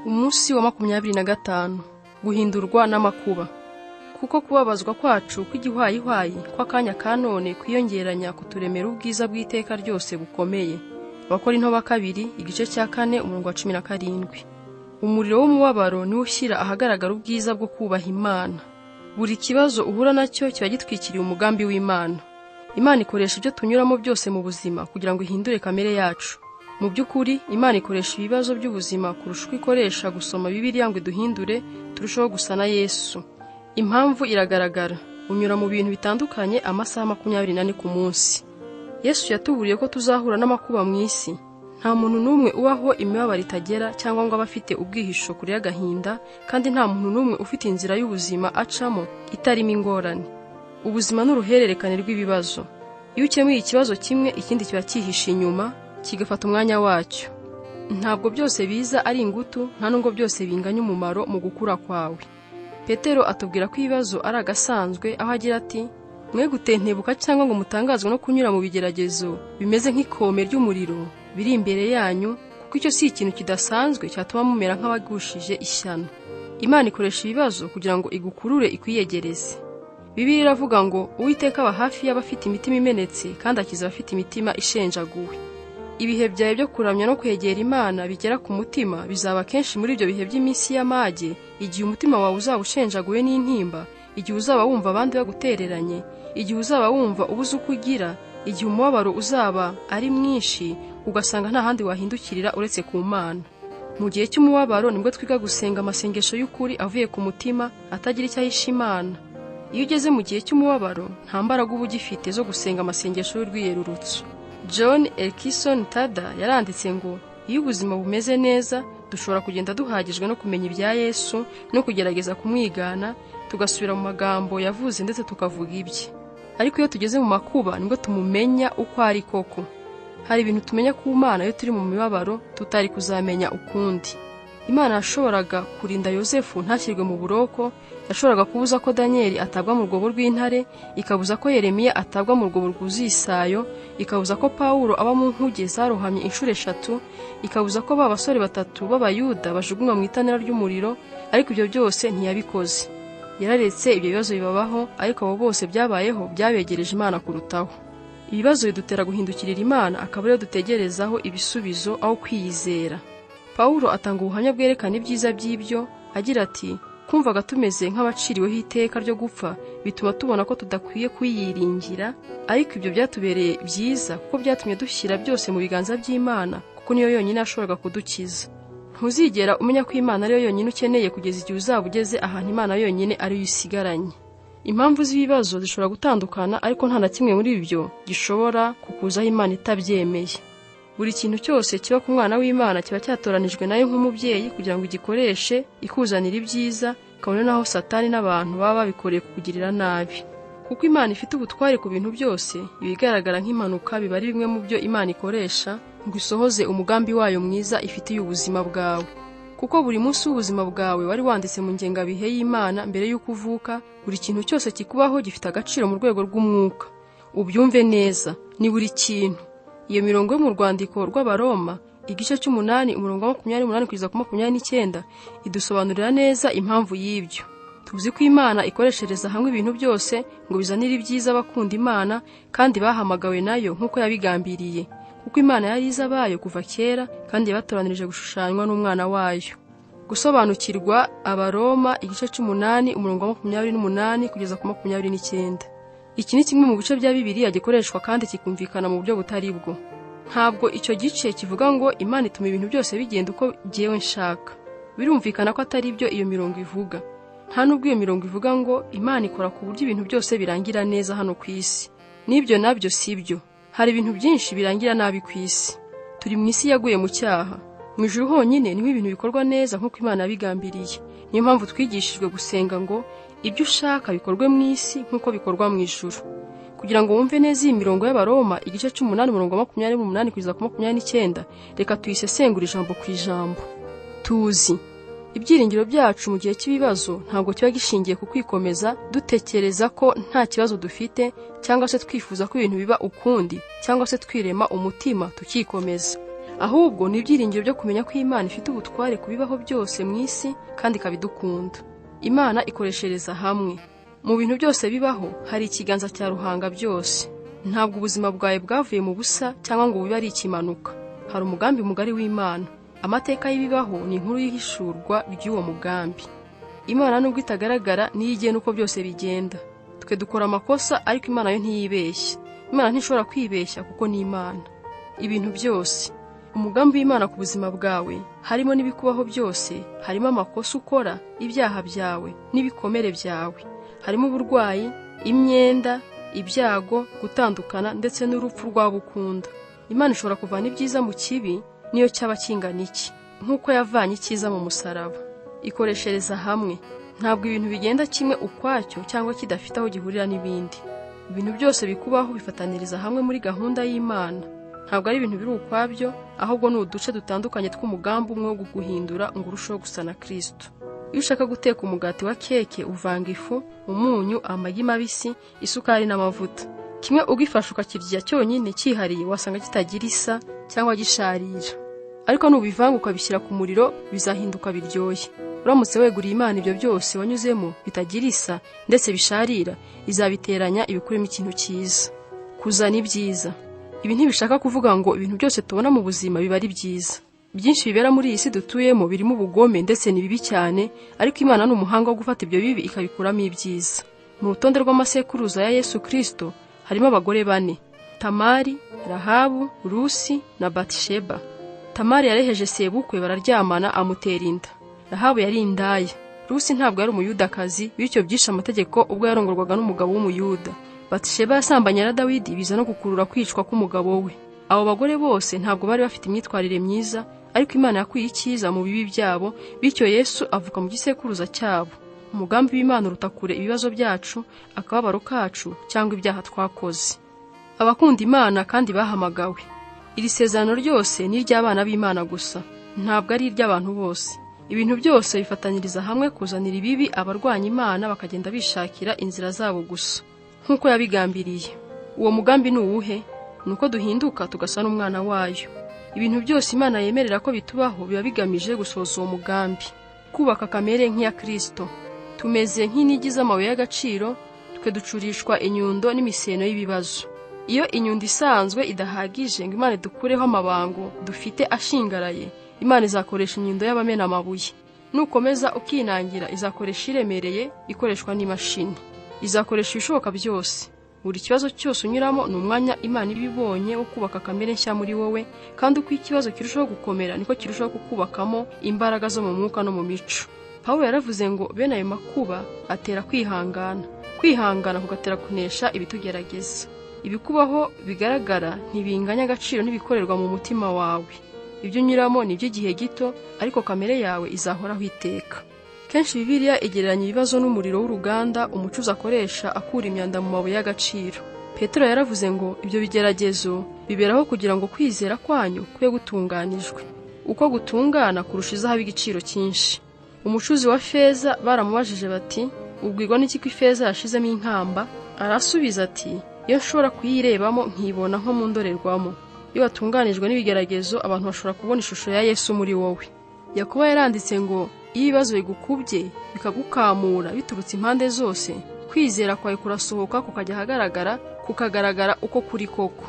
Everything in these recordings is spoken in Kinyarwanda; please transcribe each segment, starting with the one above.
Umunsi wa 25 guhindurwa n'amakuba. Kuko kubabazwa kwacu kw'igihwayihwayi kw'akanya ka none kwiyongeranya kuturemera ubwiza bw'iteka ryose bukomeye. Abakorinto ba kabiri igice cya 4 umurongo wa 17. Umuriro w'umubabaro niwo ushyira ahagaragara ubwiza bwo kubaha Imana. Buri kibazo uhura nacyo kiba gitwikiriye umugambi w'Imana. Imana ikoresha ibyo tunyuramo byose mu buzima kugira ngo ihindure kamere yacu. Mu by'ukuri Imana ikoresha ibibazo by'ubuzima kurusha uko ikoresha gusoma Bibiliya ngo iduhindure turusheho gusa na Yesu. Impamvu iragaragara. Unyura mu bintu bitandukanye amasaha 24 ku munsi. Yesu yatuburiye ko tuzahura n'amakuba mu isi. Nta muntu n'umwe ubaho imibabaro itagera cyangwa ngo abe afite ubwihisho kure y'agahinda, kandi nta muntu n'umwe ufite inzira y'ubuzima acamo itarimo ingorane. Ubuzima ni uruhererekane rw'ibibazo. Iyo ukemuye ikibazo kimwe, ikindi kiba cyihishe inyuma, kigafata umwanya wacyo. Ntabwo byose biza ari ingutu, nta nubwo byose binganya umumaro mu gukura kwawe. Petero atubwira ko ibibazo ari agasanzwe, aho agira ati: mwe gutentebuka cyangwa ngo mutangazwe no kunyura mu bigeragezo bimeze nk'ikome ry'umuriro biri imbere yanyu, kuko icyo si ikintu kidasanzwe cyatuma mumera nk'abagushije ishyano. Imana ikoresha ibibazo kugira ngo igukurure ikwiyegereze. Bibiliya iravuga ngo Uwiteka aba hafi y'abafite imitima imenetse kandi akiza abafite imitima ishenjaguwe. Ibihe byawe byo kuramya no kwegera Imana bigera ku mutima bizaba kenshi muri ibyo bihe by'iminsi y'amage, igihe umutima wawe uzaba ushenjaguwe n'intimba, igihe uzaba wumva abandi bagutereranye, igihe uzaba wumva ubuze uko ugira, igihe umubabaro uzaba ari mwinshi ugasanga nta handi wahindukirira uretse ku Mana. Mu gihe cy'umubabaro nibwo twiga gusenga amasengesho y'ukuri avuye ku mutima atagira icyo ahisha Imana. Iyo ugeze mu gihe cy'umubabaro nta mbaraga uba ugifite zo gusenga amasengesho y'urwiyerurutso. John Elkison Tada yaranditse ngo iyo ubuzima bumeze neza dushobora kugenda duhagijwe no kumenya ibya Yesu no kugerageza kumwigana, tugasubira mu magambo yavuze ndetse tukavuga ibye. Ariko iyo tugeze mu makuba nibwo tumumenya uko ari koko. Hari ibintu tumenya ku Mana iyo turi mu mibabaro tutari kuzamenya ukundi. Imana yashoboraga kurinda Yosefu ntashyirwe mu buroko, yashoboraga kubuza ko Danieli atabwa mu rwobo rw'intare, ikabuza ko Yeremiya atabwa mu rwobo rwuzuye isayo, ikabuza ko Pawulo aba mu nkuge zarohamye inshuro 3, ikabuza ko ba basore 3 b'Abayuda bajugunywa mu itanura ry'umuriro, ariko ibyo byose ntiyabikoze. Yararetse ibyo bibazo bibabaho, ariko abo bose byabayeho byabegereje Imana kurutaho. Ibibazo bidutera guhindukirira Imana, akaba ariyo dutegerezaho ibisubizo aho kwiyizera. Pawulo atanga ubuhamya bwerekana ibyiza by'ibyo agira ati: kumvaga tumeze nk'abaciriweho iteka ryo gupfa bituma tubona ko tudakwiye kuyiringira, ariko ibyo byatubereye byiza kuko byatumye dushyira byose mu biganza by'Imana, kuko niyo yonyine yashoboraga kudukiza. Ntuzigera umenya ko Imana ariyo yonyine ukeneye kugeza igihe uzaba ugeze ahantu Imana yonyine ariyo isigaranye. Impamvu z'ibibazo zishobora gutandukana, ariko nta na kimwe muri ibyo gishobora kukuzaho Imana itabyemeye. Buri kintu cyose kiba ku mwana w'Imana kiba cyatoranijwe nayo nk'umubyeyi kugira ngo igikoreshe ikuzanira ibyiza, kabone naho Satani n'abantu baba babikoreye kukugirira nabi. Kuko Imana ifite ubutware ku bintu byose, ibigaragara nk'impanuka biba ari bimwe mu byo Imana ikoresha ngo isohoze umugambi wayo mwiza ifitiye ubuzima bwawe. Kuko buri munsi w'ubuzima bwawe wari wanditse mu ngengabihe y'Imana mbere y'uko uvuka, buri kintu cyose kikubaho gifite agaciro mu rwego rw'umwuka. Ubyumve neza, ni buri kintu. Iyo mirongo yo mu rwandiko rw'Abaroma igice cy'umunani umurongo wa 28 kugeza ku 29 idusobanurira neza impamvu y'ibyo. Tuzi ko Imana ikoreshereza hamwe ibintu byose ngo bizanire ibyiza abakunda Imana kandi bahamagawe nayo nk'uko yabigambiriye, kuko Imana yari izi abayo kuva kera kandi yabatoranirije gushushanywa n'umwana wayo. Gusobanukirwa Abaroma igice cy'umunani umurongo wa 28 kugeza ku 29. Iki ni kimwe mu bice bya Bibiliya gikoreshwa kandi kikumvikana mu buryo butari bwo. Ntabwo icyo gice kivuga ngo Imana ituma ibintu byose bigenda uko jyewe nshaka. Birumvikana ko atari byo iyo mirongo ivuga. Nta nubwo iyo mirongo ivuga ngo Imana ikora ku buryo ibintu byose birangira neza hano ku isi. N'ibyo nabyo si byo. Hari ibintu byinshi birangira nabi ku isi. Turi mu isi yaguye mu cyaha. Mu ijuru honyine niho ibintu bikorwa neza nk'uko Imana yabigambiriye. Niyo mpamvu twigishijwe gusenga ngo ibyo ushaka bikorwe mu isi nk'uko bikorwa mu ijuru. Kugira ngo wumve neza iyi mirongo y'Abaroma igice cy'umunani umurongo wa 28 kugeza ku 29, reka tuyisesengure ijambo ku ijambo. Tuzi ibyiringiro byacu mu gihe cy'ibibazo ntabwo kiba gishingiye ku kwikomeza dutekereza ko nta kibazo dufite, cyangwa se twifuza ko ibintu biba ukundi, cyangwa se twirema umutima tukikomeza. Ahubwo ni ibyiringiro byo kumenya ko Imana ifite ubutware ku bibaho byose mu isi kandi ikabidukunda. Imana ikoreshereza hamwe. Mu bintu byose bibaho hari ikiganza cya Ruhanga byose. Ntabwo ubuzima bwawe bwavuye mu busa cyangwa ngo bube ari ikimanuka. Hari umugambi mugari w'Imana. Amateka y'ibibaho ni inkuru y'ihishurwa ry'uwo mugambi. Imana nubwo itagaragara niyo igena uko byose bigenda. Twe dukora amakosa ariko Imana yo ntiyibeshya. Imana ntishobora kwibeshya kuko ni Imana. Ibintu byose, umugambi w'Imana ku buzima bwawe, harimo n'ibikubaho byose, harimo amakosa ukora, ibyaha byawe n'ibikomere byawe, harimo uburwayi, imyenda, ibyago, gutandukana ndetse n'urupfu rw'abo ukunda. Imana ishobora kuvana ibyiza mu kibi niyo cyaba kingana iki, nk'uko yavanye icyiza mu musaraba. Ikoreshereza hamwe. Ntabwo ibintu bigenda kimwe ukwacyo cyangwa kidafite aho gihurira n'ibindi. Ibintu byose bikubaho bifataniriza hamwe muri gahunda y'Imana. Ntabwo ari ibintu biri ukwabyo, ahubwo ni uduce dutandukanye tw'umugambi umwe wo guhindura ngo urusheho gusa na Kristo. Iyo ushaka guteka umugati wa keke, uvanga ifu, umunyu, amagi mabisi, isukari n'amavuta. Kimwe ugifashe ukakirya cyonyine cyihariye, wasanga kitagira isa cyangwa gisharira. Ariko nubivanga ukabishyira ku muriro, bizahinduka biryoshye. Uramutse weguriye Imana ibyo byose wanyuzemo bitagira isa ndetse bisharira, izabiteranya ibikuremo ikintu cyiza. Kuzana ibyiza. Ibi ntibishaka kuvuga ngo ibintu byose tubona mu buzima biba ari byiza. Byinshi bibera muri iyi si dutuyemo birimo ubugome ndetse ni bibi cyane, ariko Imana ni umuhanga wo gufata ibyo bibi ikabikuramo ibyiza. Mu rutonde rw'amasekuruza ya Yesu Kristo harimo abagore bane: Tamari, Rahabu, Rusi na Batisheba. Tamari yareheje sebukwe bararyamana amutera inda. Rahabu yari indaya. Rusi ntabwo yari umuyudakazi, bityo byishe amategeko ubwo yarongorwaga n'umugabo w'umuyuda. Batisheba yasambanye na Dawidi biza no gukurura kwicwa k'umugabo we. Abo bagore bose ntabwo bari bafite imyitwarire myiza, ariko Imana yakuye icyiza mu bibi byabo, bityo Yesu avuka mu gisekuruza cyabo. Umugambi w'Imana uruta kure ibibazo byacu, akababaro kacu cyangwa ibyaha twakoze. Abakunda Imana kandi bahamagawe. Iri sezerano ryose ni iry'abana b'Imana gusa, ntabwo ari iry'abantu bose. Ibintu byose bifatanyiriza hamwe kuzanira ibibi abarwanya Imana bakagenda bishakira inzira zabo gusa, nk'uko yabigambiriye. Uwo mugambi ni uwuhe? Ni uko duhinduka tugasa n'umwana wayo. Ibintu byose Imana yemerera ko bitubaho biba bigamije gusohoza uwo mugambi, kubaka kamere nk'iya Kristo. Tumeze nk'inigi z'amabuye y'agaciro, twe ducurishwa inyundo n'imiseno y'ibibazo. Iyo inyundo isanzwe idahagije ngo Imana idukureho amabango dufite ashingaraye, Imana izakoresha inyundo y'abamena amabuye. Nukomeza ukinangira, izakoresha iremereye ikoreshwa n'imashini. Izakoresha ibishoboka byose. Buri kibazo cyose unyuramo ni umwanya Imana iba ibonye wo kubaka kamere nshya muri wowe, kandi uko ikibazo kirushaho gukomera niko kirushaho kukubakamo imbaraga zo mu mwuka no mu mico. Pawulo yaravuze ngo bene ayo makuba atera kwihangana, kwihangana kugatera kunesha ibitugerageza. Ibikubaho bigaragara ntibinganya agaciro n'ibikorerwa mu mutima wawe. Ibyo unyuramo ni iby'igihe gito, ariko kamere yawe izahoraho iteka. Kenshi Bibiliya igereranya ibibazo n'umuriro w'uruganda umucuzi akoresha akura imyanda mu mabuye y'agaciro. Petero yaravuze ngo ibyo bigeragezo biberaho kugira ngo kwizera kwanyu kube gutunganijwe. Uko gutungana kurusha izahabu igiciro cyinshi. Umucuzi wa feza baramubajije bati, ubwirwa n'iki ko ifeza yashizemo inkamba? Arasubiza ati, iyo nshobora kuyirebamo nkibona nko mu ndorerwamo. Iyo watunganijwe n'ibigeragezo, abantu bashobora kubona ishusho ya Yesu muri wowe. Yakobo yaranditse ngo iyo ibibazo bigukubye bikagukamura biturutse impande zose, kwizera kwawe kurasohoka kukajya ahagaragara, kukagaragara uko kuri koko.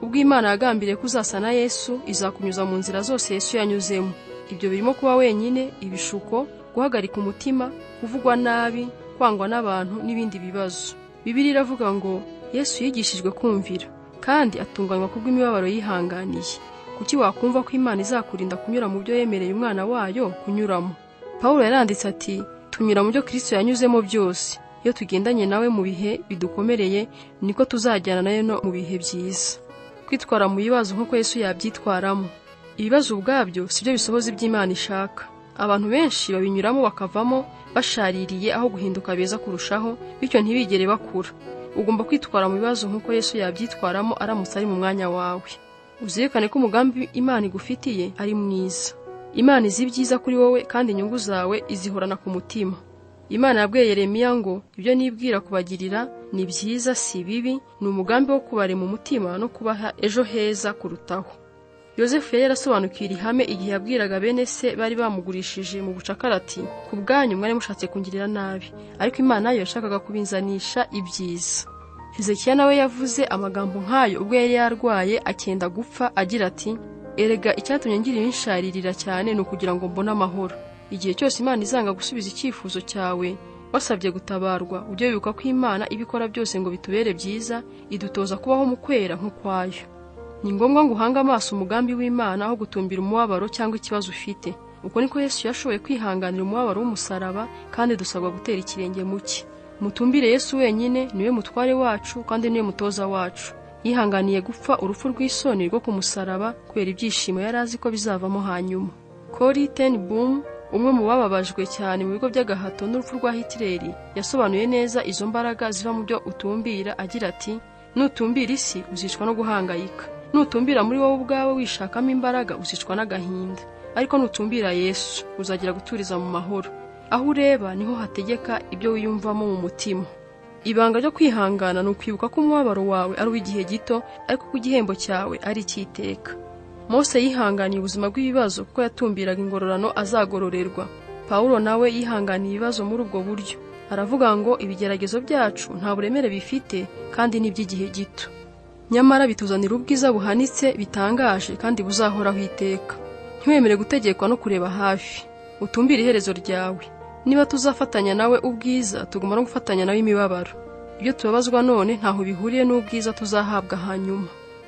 Ubwo Imana yagambiriye ko uzasa na Yesu, izakunyuza mu nzira zose Yesu yanyuzemo. Ibyo birimo kuba wenyine, ibishuko, guhagarika umutima, kuvugwa nabi, kwangwa n'abantu n'ibindi bibazo. Bibiliya iravuga ngo Yesu yigishijwe kumvira kandi atunganywa kubw'imibabaro yihanganiye. Kuki wakumva ko Imana izakurinda kunyura mu byo yemereye umwana wayo kunyuramo? Pawulo yaranditse ati, tunyura mu byo Kristo yanyuzemo byose. Iyo tugendanye nawe mu bihe bidukomereye, niko tuzajyana nawe no mu bihe byiza. Kwitwara mu bibazo nk'uko Yesu yabyitwaramo. Ibibazo ubwabyo si byo bisohoza ibyo Imana ishaka. Abantu benshi babinyuramo bakavamo bashaririye aho guhinduka beza kurushaho, bityo ntibigere bakura. Ugomba kwitwara mu bibazo nk'uko Yesu yabyitwaramo aramutse ari mu mwanya wawe. Uzirikane ko umugambi Imana igufitiye ari mwiza. Imana izi ibyiza kuri wowe kandi inyungu zawe izihorana ku mutima. Imana yabwiye Yeremiya ngo ibyo nibwira kubagirira ni byiza si bibi, ni umugambi wo kubarema umutima no kubaha ejo heza kurutaho. Yosefu yari yarasobanukiwe iri hame igihe yabwiraga bene se bari bamugurishije mu bucakara ati: "Ku bwanyu mwari mushatse kungirira nabi, ariko Imana yo yashakaga kubinzanisha ibyiza." Hezekiya nawe yavuze amagambo nk'ayo ubwo yari yarwaye akenda gupfa, agira ati: "Erega icyatumye ngira ibinsharirira cyane ni ukugira ngo mbone amahoro." Igihe cyose Imana izanga gusubiza icyifuzo cyawe wasabye gutabarwa, ujye wibuka ko Imana ibikora byose ngo bitubere byiza, idutoza kubaho mu kwera nk'ukwayo. Ni ngombwa ngo uhange amaso umugambi w'Imana aho gutumbira umubabaro cyangwa ikibazo ufite. Uko niko Yesu yashoboye kwihanganira umubabaro w'umusaraba, kandi dusabwa gutera ikirenge mu cye. Mutumbire Yesu wenyine, niwe mutware wacu kandi niwe mutoza wacu. Yihanganiye gupfa urupfu rw'isoni rwo ku musaraba kubera ibyishimo yari azi ko bizavamo hanyuma. Corrie ten Boom, umwe mu bababajwe cyane mu bigo by'agahato n'urupfu rwa Hitler, yasobanuye neza izo mbaraga ziva mu byo utumbira agira ati: "Nutumbira isi uzicwa no guhangayika, nutumbira muri wowe ubwawe wishakamo imbaraga uzicwa n'agahinda, ariko nutumbira Yesu uzagira guturiza mu mahoro. Aho ureba niho hategeka ibyo wiyumvamo mu mutima." Ibanga ryo kwihangana ni ukwibuka ko umubabaro wawe ari uw'igihe gito, ariko ko igihembo cyawe ari icy'iteka. Mose yihanganiye ubuzima bw'ibibazo kuko yatumbiraga ingororano azagororerwa. Pawulo nawe yihanganiye ibibazo muri ubwo buryo. Aravuga ngo ibigeragezo byacu nta buremere bifite kandi ni iby'igihe gito, nyamara bituzanira ubwiza buhanitse bitangaje kandi buzahoraho iteka. Ntiwemere gutegekwa no kureba hafi, utumbire iherezo ryawe. Niba tuzafatanya nawe ubwiza, tugomba no gufatanya nawe imibabaro. Ibyo tubabazwa none ntaho bihuriye n'ubwiza tuzahabwa hanyuma.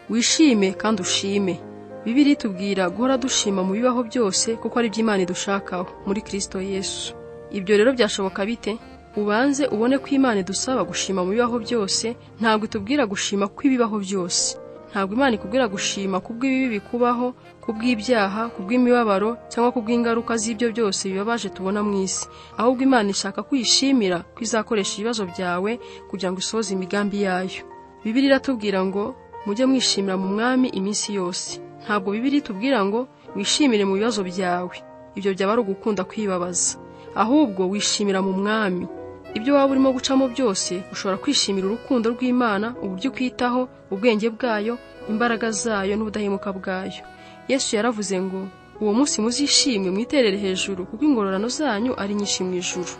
Wishime kandi ushime. Bibiliya itubwira guhora dushima mu bibaho byose kuko ari byo Imana idushakaho muri Kristo Yesu. Ibyo rero byashoboka bite? Ubanze ubone ko Imana idusaba gushima mu bibaho byose, ntabwo itubwira gushima kw'ibibaho byose. Ntabwo Imana ikubwira gushima kubw'ibibi bikubaho, kubw'ibyaha, kubw'imibabaro cyangwa kubw'ingaruka z'ibyo byose bibabaje tubona mu isi. Ahubwo Imana ishaka kwishimira ko izakoresha ibibazo byawe kugira ngo isohoze imigambi yayo. Bibiliya iratubwira ngo mujye mwishimira mu Mwami iminsi yose. Ntabwo Bibiliya itubwira ngo wishimire mu bibazo byawe. Ibyo byaba ari ugukunda kwibabaza. Ahubwo wishimira mu Mwami. Ibyo waba urimo gucamo byose, ushobora kwishimira urukundo rw'Imana, uburyo ukwitaho, ubwenge bwayo, imbaraga zayo n'ubudahemuka bwayo. Yesu yaravuze ngo uwo munsi muzishimwe mwiterere hejuru kuko ingororano zanyu ari nyinshi mu ijuru.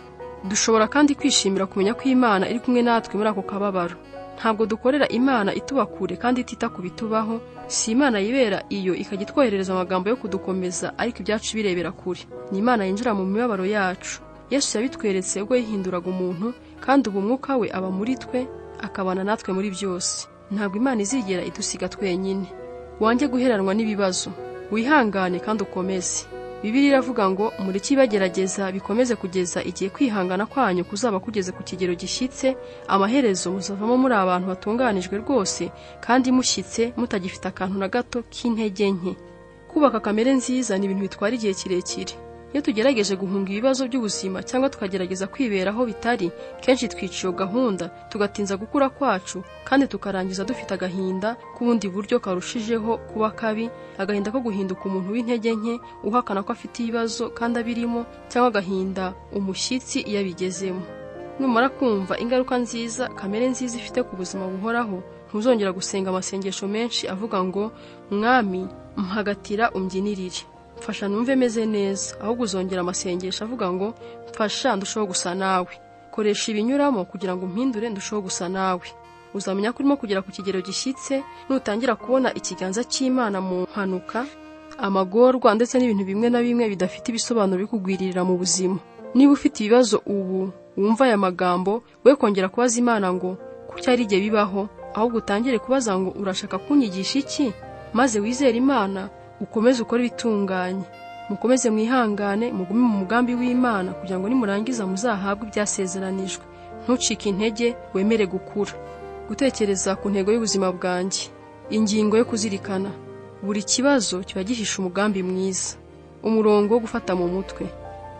Dushobora kandi kwishimira kumenya ko Imana iri kumwe natwe muri ako kababaro. Ntabwo dukorera Imana ituba kure kandi itita ku bitubaho. Si Imana yibera iyo ikajya itwoherereza amagambo yo kudukomeza, ariko ibyacu birebera kure. Ni Imana yinjira mu mibabaro yacu. Yesu yabitweretse ubwo yihinduraga umuntu, kandi ubu umwuka we aba muri twe, akabana natwe muri byose. Ntabwo Imana izigera idusiga twenyine. Wange guheranwa n'ibibazo, wihangane kandi ukomeze. Bibiliya iravuga ngo mureke ibagerageza bikomeze kugeza igihe kwihangana kwanyu kuzaba kugeze ku kigero gishyitse, amaherezo muzavamo muri abantu batunganijwe rwose kandi mushyitse, mutagifite akantu na gato k'intege nke. Kubaka kamere nziza ni ibintu bitwara igihe kirekire. Iyo tugerageje guhunga ibibazo by'ubuzima cyangwa tukagerageza kwiberaho bitari, kenshi twica iyo gahunda, tugatinza gukura kwacu kandi tukarangiza dufite agahinda k'ubundi buryo karushijeho kuba kabi, agahinda ko guhinduka umuntu w'intege nke uhakana ko afite ibibazo kandi abirimo, cyangwa agahinda umushyitsi iyo abigezemo. Numara kumva ingaruka nziza kamere nziza ifite ku buzima buhoraho, ntuzongera gusenga amasengesho menshi avuga ngo Mwami mpagatira umbyinirire, mfasha numve meze neza, ahubwo uzongera amasengesho avuga ngo mfasha ndushaho gusa nawe, koresha ibinyuramo kugira ngo umpindure ndushaho gusa nawe. Uzamenya ko urimo kugera ku kigero gishyitse nutangira kubona ikiganza cy'Imana mu mpanuka, amagorwa ndetse n'ibintu bimwe na bimwe bidafite ibisobanuro bikugwiririra mu buzima. Niba ufite ibibazo ubu wumva aya magambo, we kongera kubaza Imana ngo kuki ari igihe bibaho, ahubwo utangire kubaza ngo urashaka kunyigisha iki, maze wizere Imana, ukomeze ukore ibitunganye. Mukomeze mwihangane, mugume mu mugambi w'Imana kugira ngo nimurangiza muzahabwe ibyasezeranijwe. Ntucike intege, wemere gukura. Gutekereza ku ntego y'ubuzima bwanjye. Ingingo yo kuzirikana: buri kibazo kiba gihishe umugambi mwiza. Umurongo wo gufata mu mutwe.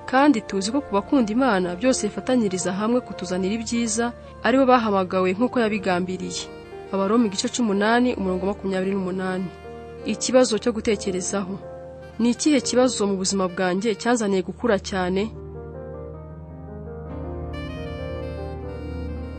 Kandi tuzi ko ku bakunda Imana byose bifatanyiriza hamwe kutuzanira ibyiza, aribo bahamagawe nk'uko yabigambiriye. Abaroma igice 8 umurongo 28. Ikibazo cyo gutekerezaho: ni ikihe kibazo mu buzima bwanjye cyanzaniye gukura cyane?